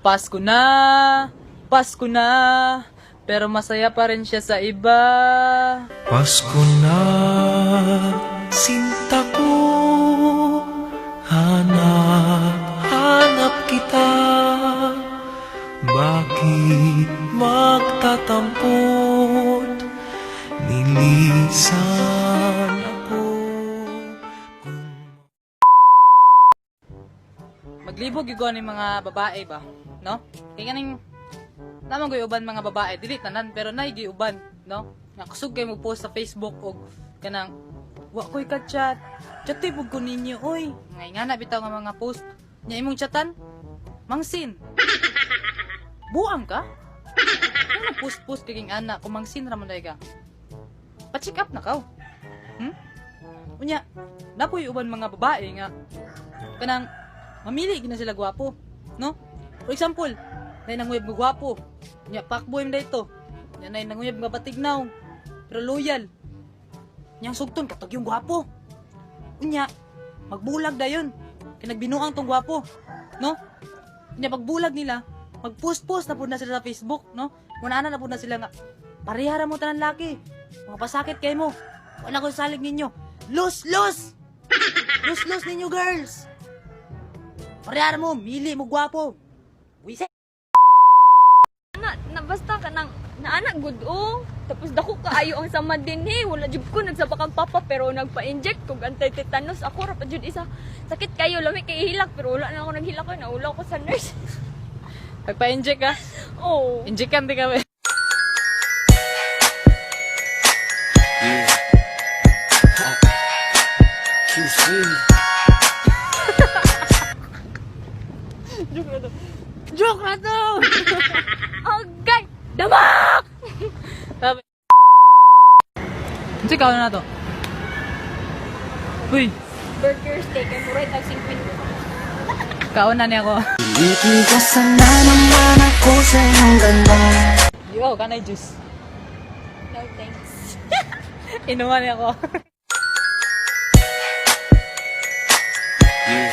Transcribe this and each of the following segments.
Pasko na, Pasko na, pero masaya pa rin siya sa iba. Pasko na, sinta ko, hanap, hanap kita. Bakit magtatampot, nilisan ako kung Maglibog gyud ko ni mga babae ba, no? Kay kaning naman ko'y uban mga babae, dili tanan pero nay uban, no? Nga kusog kay mo post sa Facebook og kanang wa ko'y ka-chat. Chat pud ko ninyo, oy. Ngay nga na bitaw nga mga post. Nya imong chatan? Mangsin. Buang ka? Ano post-post kay ging ana kung mangsin ra man day ka? Pa-check up na kaw. Unya, napoy uban mga babae nga kanang mamili gina sila gwapo, no? For example, nay nanguyab nga gwapo. Nya pakboy man dayto. Nya nay nanguyab nga batignaw. Pero loyal. Nyang sugton katog yung gwapo. Unya, magbulag dayon. Kay nagbinuang tong gwapo, no? Unya pagbulag nila, magpost-post na pud na sila sa Facebook, no? Muna na pud na sila nga pareha ra mo tanan laki. Mga pasakit kay mo. Wala ko salig ninyo. Los, los! Los, los ninyo, girls! Pareha mo, mili mo gwapo. Wise. Na, na basta ka nang naana good oh. Tapos dako kaayo ang sama din eh. Wala jud ko nagsabak ang papa pero nagpa-inject kog anti-tetanus ako ra pa jud isa. Sakit kayo lami kay hilak pero wala na ako naghilak ko naulaw ko sa nurse. Pagpa-inject ka. Oh. Inject kan di kami. Yeah. QC. Joke na to. Joke na to! Okay. Damak! Sabi. Unsa ka na to? Uy, Burger steak ay mura tag 50. kaon na niya ako. Itigasan na naman ako sa iyong ganda. Yo, kanay juice. No thanks. Inuman niya ako. Yeah.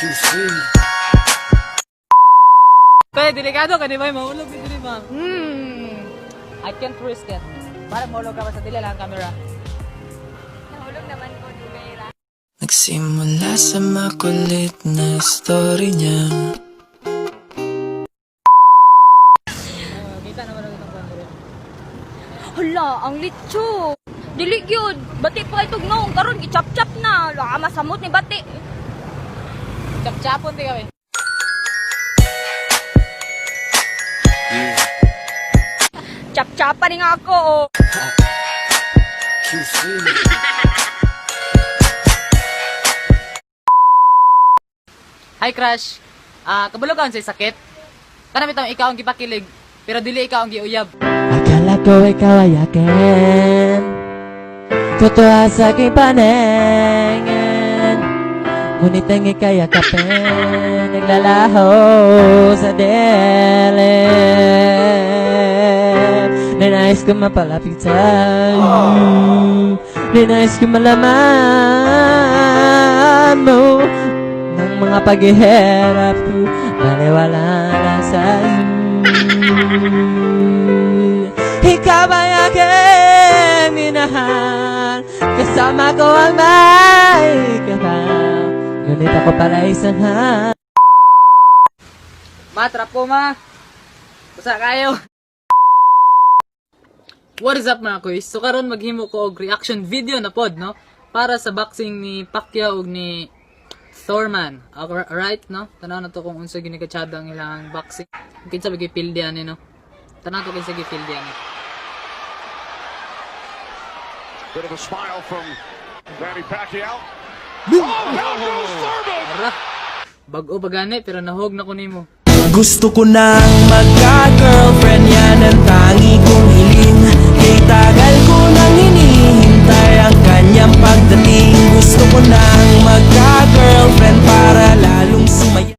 QC. Kaya delikado ka di ba? Mahulog ka di ba? I can't risk it. Para mahulog ka pa sa dili lang ang camera. Nahulog naman ko dugay ra. Nagsimula sa makulit na story niya. Kita naman ang itong camera. Hala, ang litso. Dili gyud. Bati pa itog noong karon gichap-chap na. La masamot ni bati. Chap-chapon di kami. Yeah. Chap-chapan ni nga ako oh. QC. Hi crush. Ah, kabalo ka unsay sakit? Kana bitaw ikaw ang gipakilig, pero dili ikaw ang giuyab. Akala ko ikaw ay akin, totoo sa aking paningin. Ngunit ang ika'y yakapin, naglalaho sa dilim. Ninais ko mapalapit sa'yo, ninais ko malaman mo ng mga paghihirap ko, baliwala na sa'yo. Ikaw ay aking minahal, kasama ko ang may kapal. Ngunit ako pala isang hal. Ma, trap ko ma. Basta kayo. What is up mga kuys? So karon maghimo ko og reaction video na pod no para sa boxing ni Pacquiao ug ni Thurman. Alright no? Tanaw na to kung unsa ginikatsada ang ilang boxing. Kinsa ba gipildi ani no? Tanaw to kinsa gipildi ani. Bit of a smile from Manny Pacquiao. Oh, down goes Thurman! Ara. Bag-o pa gani pero nahog na ko nimo. Gusto ko nang magka-girlfriend, yan ang tangi kong hiling. Kay tagal ko nang hinihintay ang kanyang pagdating. Gusto ko nang magka-girlfriend para lalong sumaya.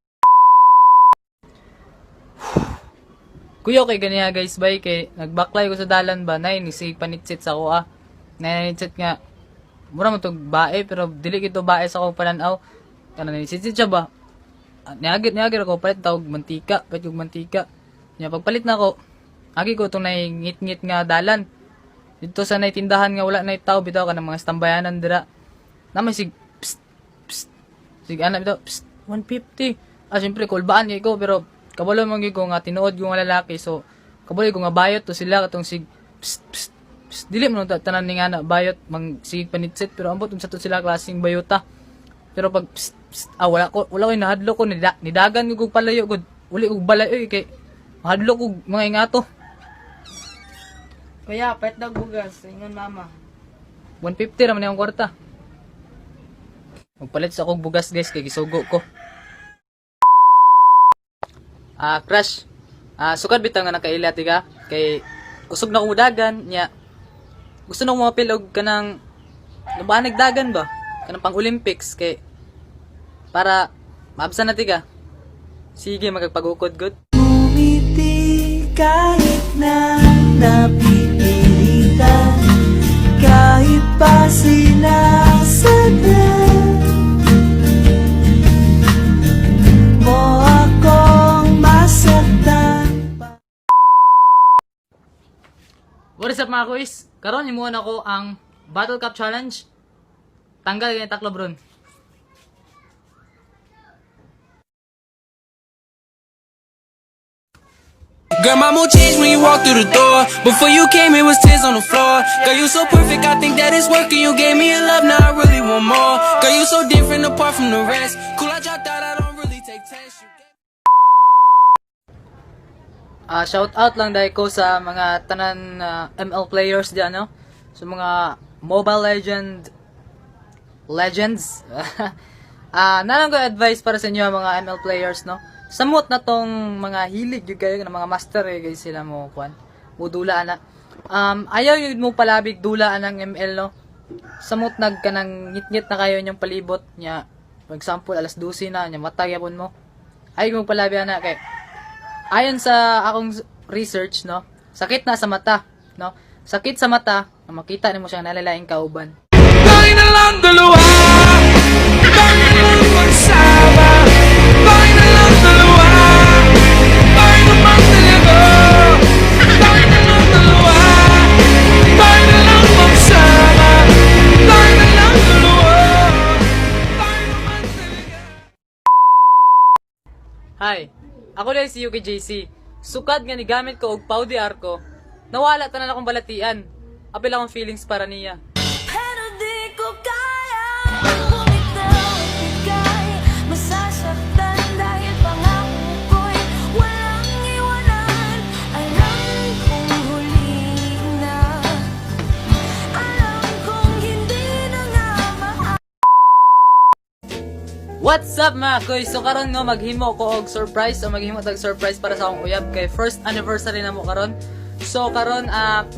Kuya kay ganiya guys bay kay nagbaklay ko sa dalan ba nay ni si panitsit sa ko ah. Nay nanitsit nga mura mo tog bae pero dili gito bae sa akong pananaw. Kana nanitsit siya ba? Niagi niagi ra ko palit tawag mantika, palit og mantika. Nya pagpalit na ako, agi ko itong nay ngit-ngit nga dalan. Dito sa nay tindahan nga wala nay tao bitaw kanang mga stambayanan dira. Namay sig psst, psst. Sig ana bitaw psst, 150. Ah, syempre kulbaan kay ko, pero kabalo man gyud ko nga tinuod ko nga lalaki, so kabalo ko nga bayot to sila katong sig psst, psst, psst. Dili man ta tanan ni nga na bayot mang sige panitsit, pero ambot unsa to sila klaseng bayota. Pero pag psst, psst, ah, wala ko nahadlo ko nidagan ko og palayo gud. Uli og balay oy kay mahadlo ko mga ingato. Kuya, pet daw bugas. Ingon mama. 150 ra man ang kwarta. Magpalit sa akong bugas, guys, kay gisugo ko. Ah, crush. Ah, sukad bitaw nga nakaila tiga kay kusog na akong dagan nya. Gusto na akong mapil og kanang lubanag dagan ba? Kanang pang Olympics kay para maabsan na tiga. Sige, magpagukod good. Ngumiti kahit na napipilitan, kahit pa sinasadya mo akong masaktan. What is up, mga kuis? Karon himuon ako ang Battle Cup Challenge. Tanggal kay taklob ron. Girl, my mood changed when you walked through the door. Before you came, it was tears on the floor. Girl, you so perfect, I think that it's working. You gave me a love, now I really want more. Girl, you so different apart from the rest. Cool, I dropped out, I don't really take tests. You Ah, shout out lang dahil ko sa mga tanan na ML players diyan, no? Sa mga Mobile Legends. Ah, nalang ko advice para sa inyo mga ML players, no? Samot na tong mga hilig gyud kayo ng mga master eh, guys, sila mo kuan. Mudula na. Ayaw yun mo palabig dula ang ML, no? Samot nag kanang ngit-ngit na kayo inyong palibot nya. For example, alas 12 na nya mata gyapon mo. Ayaw mo palabi ana kay ayon sa akong research, no, sakit na sa mata, no? Sakit sa mata, na makita nimo siyang nalalaing kauban. Tayo na lang dalawa. Tayo na lang magsama. Tayo na lang dalawa. Tayo naman talaga. Tayo na lang dalawa. Tayo na lang magsama. Tayo na lang dalawa. Tayo naman talaga. Hi, ako dahil si UKJC. Sukad nga nigamit ko og Pau de Arco, nawala tanan akong balatian. Apil akong feelings para niya. Pero di ko kaya bumitaw at ika'y masasaktan dahil pangako ko'y walang iwanan. Alam kong huli na, alam kong hindi na nga maaari. What's up, mga koy? So karon, no, maghimo ko og surprise o maghimo tag surprise para sa akong uyab kay first anniversary na mo karon. So karon,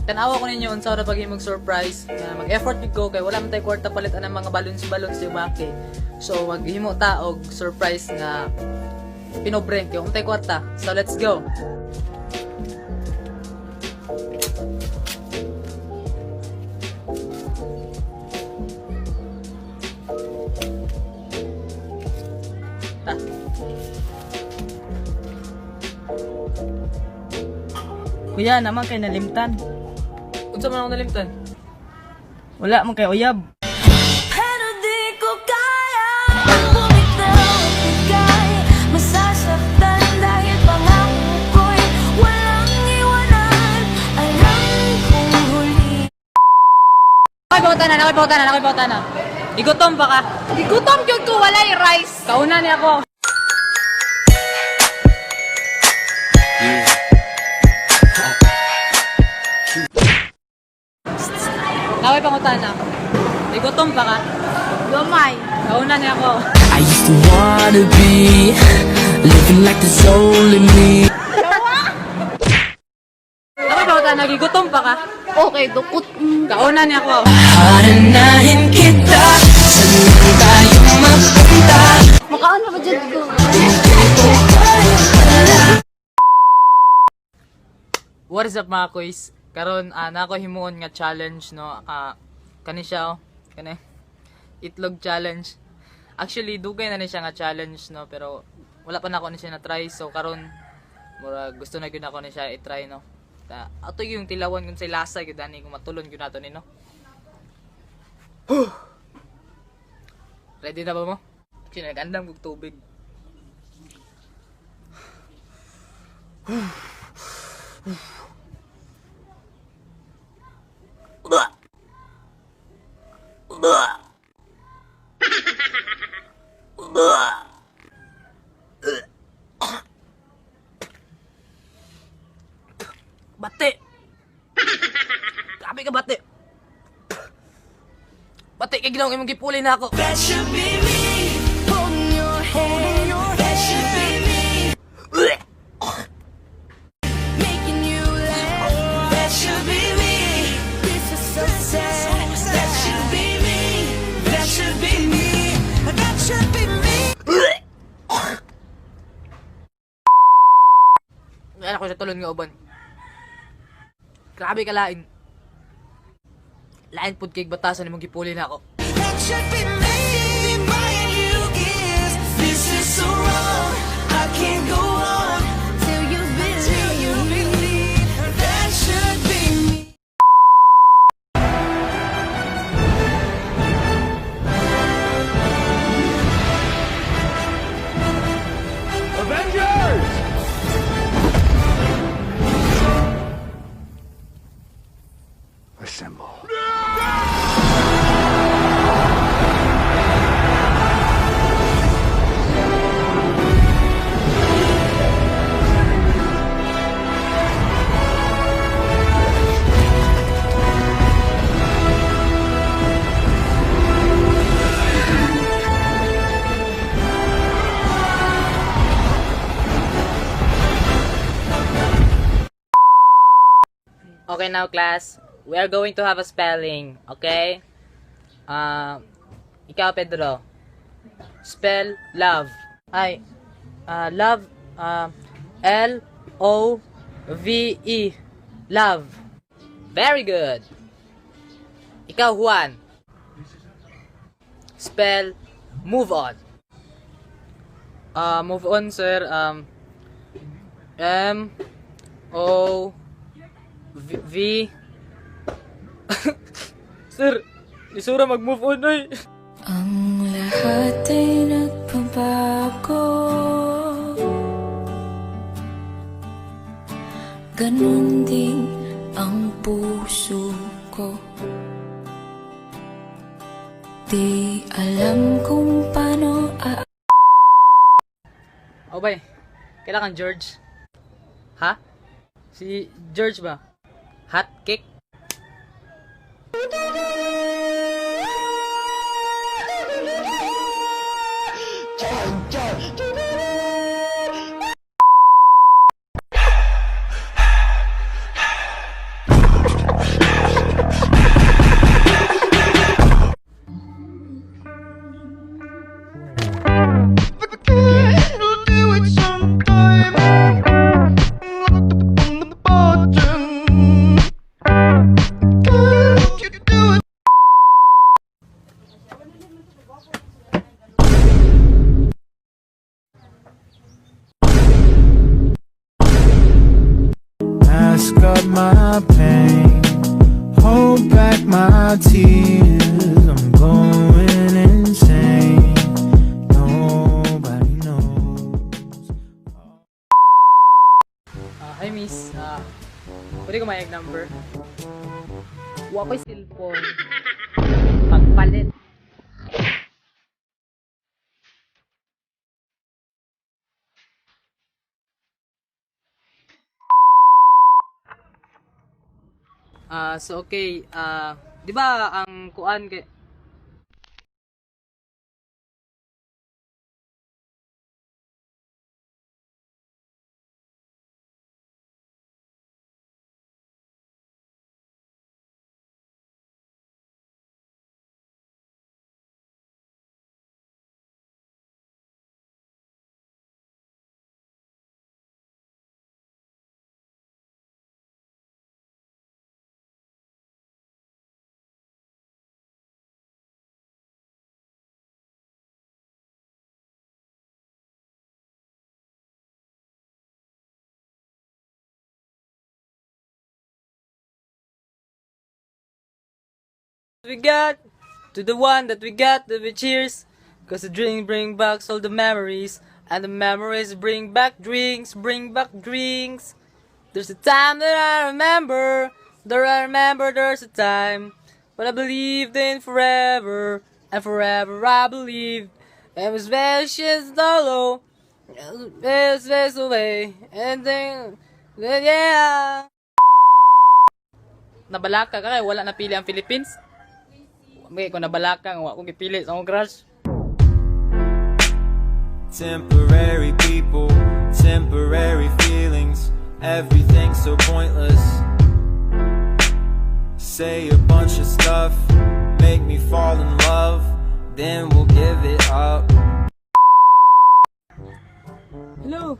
tan-awa ko ninyo unsa ra paghimog surprise. Mag-effort gid ko kay wala man tay kwarta palit anang mga balloons balloons yung mga kay. So maghimo ta og surprise nga pinobre kay untay kwarta. So let's go. Ta. Kuya, naman kay nalimtan. Unsa man ako nalimtan? Wala man kay uyab. Pero di ko kaya bumitaw at ika'y masasaktan dahil pangako ko'y walang iwanan. Alam kong huli. Ako'y pautana, ako'y pautana, ako'y pautana. Igutom pa ka? Gigutom gyud ko, walay rice. Kauna niya ako. Naway pangutana. Igutom pa ka? Gamay. Kauna niya ako. I used to wanna be living like there's only me. Naway pangutana, gigutom pa ka? Okay, dukot. Kauna niya ako. Haranahin kita, saan man tayo mapunta. Makaon pa ba jud ko? What is up, mga kuys? Karon na ako himuon nga challenge, no. Ah, kani siya oh. Kani. Itlog challenge. Actually dugay na ni siya nga challenge, no, pero Wala pa nako ni siya na try, so karon murag gusto na gyud nako ni siya i-try, no. Ta ato yung tilawan kung say lasa gyud ani, kung matulon gyud nato ni, no. Huh. Ready na ba mo? Kasi nag-andam kog tubig. Bate! Grabe ka, bate! Bate kay ginawa imong gipuli na ako. That should be me holding your hand. That should be me making you laugh. That should be me. This is so sad. That should be me. That should be me. That should be me. Ano ko sa tulon nga uban. Grabe ka lain. Lain pud kay batasan imong gipuli na ako. That should be me buying you gifts. This is so wrong. I can't go on Till you till you believe. That should be me. Avengers! Assemble. Okay now, class, we are going to have a spelling, okay? Ikaw, Pedro. Spell love. Ay, love, L O V E. Love. Very good. Ikaw, Juan. Spell move on. Move on, sir. M O V, V. Sir, isura mag-move on ay. Ang lahat ay nagbabago. Ganon din ang puso ko. Di alam kung paano Oh, bay. Kailangan George. Ha? Si George ba? Hot cake? Do it sometime. On the button. Can't you do it? Mask up my pain, hold back my tears. I'm going insane. Nobody knows. Hi, miss. Pwede ko mayag number? Wa ko'y cellphone. Pagpalit. So okay, 'di ba ang kuan kay We got to the one that we got that we cheers. 'Cause the drink bring back all the memories. And the memories bring back drinks, bring back drinks. There's a time that I remember, that I remember there's a time when I believed in forever, and forever I believed. And was precious hollow, it's away, and then, yeah. Nabalaka ka kay wala napili ang Philippines. May ko nabalaka nga wa ko gipili sa akong crush. Temporary people, temporary feelings, everything's so pointless. Say a bunch of stuff, make me fall in love, then we'll give it up. Hello.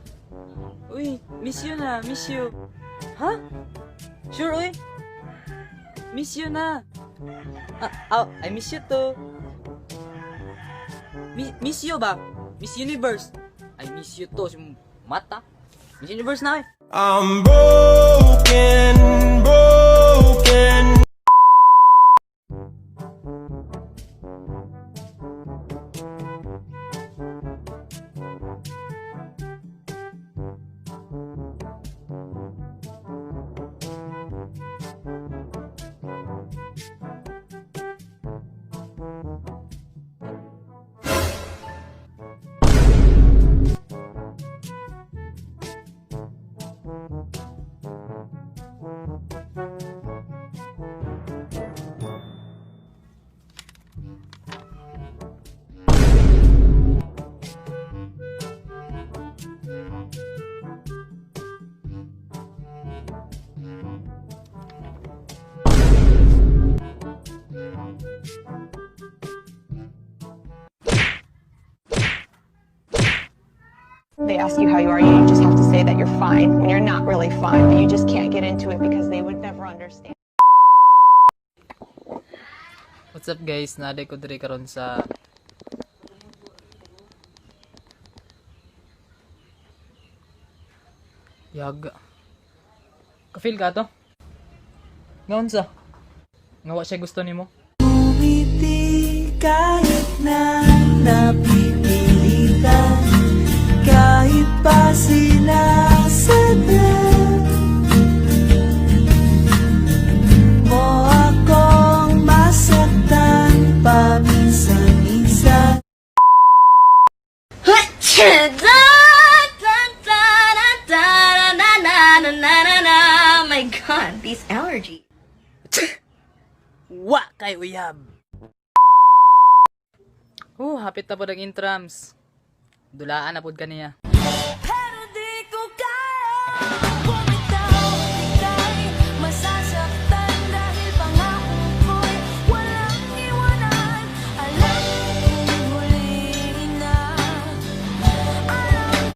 Uy, miss you na, miss you. Ha? Sure, uy. Miss you na. Ah, ah, I miss you too. Miss you ba? Miss Universe. I miss you too. Si mata. Miss Universe na eh. I'm broken, broken. They ask you how you are, you just have to say that you're fine when you're not really fine, but you just can't get into it because they would never understand. What's up, guys? Naa ko diri karon sa Yaga. Ka-feel ka to? Nga unsa? Nga wa siya gusto nimo? Ngumiti kahit na napipilitan, kahit pa sinasadya mo akong masaktan paminsan-minsan. Da, da, da, da, da, na, na, na, na, na. My God, these allergies. Wa kay uyab. Oh, hapit na pod ang intrams. Dulaan na pod kaniya. Pero di ko kaya bumitaw. Ika'y masasaktan dahil pangako ko'y walang iwanan. Alam kong huli na. Alam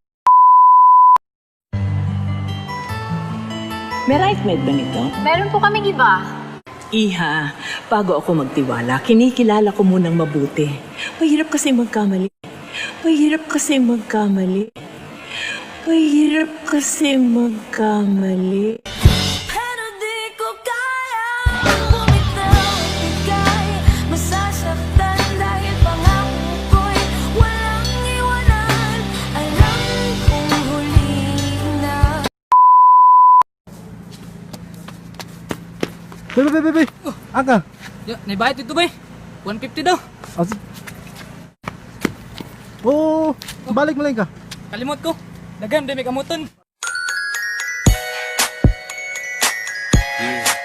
May right med ba nito? Meron po kaming iba. Iha, bago ako magtiwala, kinikilala ko munang mabuti. Mahirap kasi magkamali. Mahirap kasi magkamali. Mahirap kasi magkamali. Pero di ko kaya bumitaw. Ika'y masasaktan dahil pangako ko'y walang iwanan. Alam kong huli na. Bay, bay, bay, bay! Aka! Ya, naibayad dito ba? 150 daw. Oh, balik mo lang ka. Kalimot ko. Daghan di may kamuton. Yeah.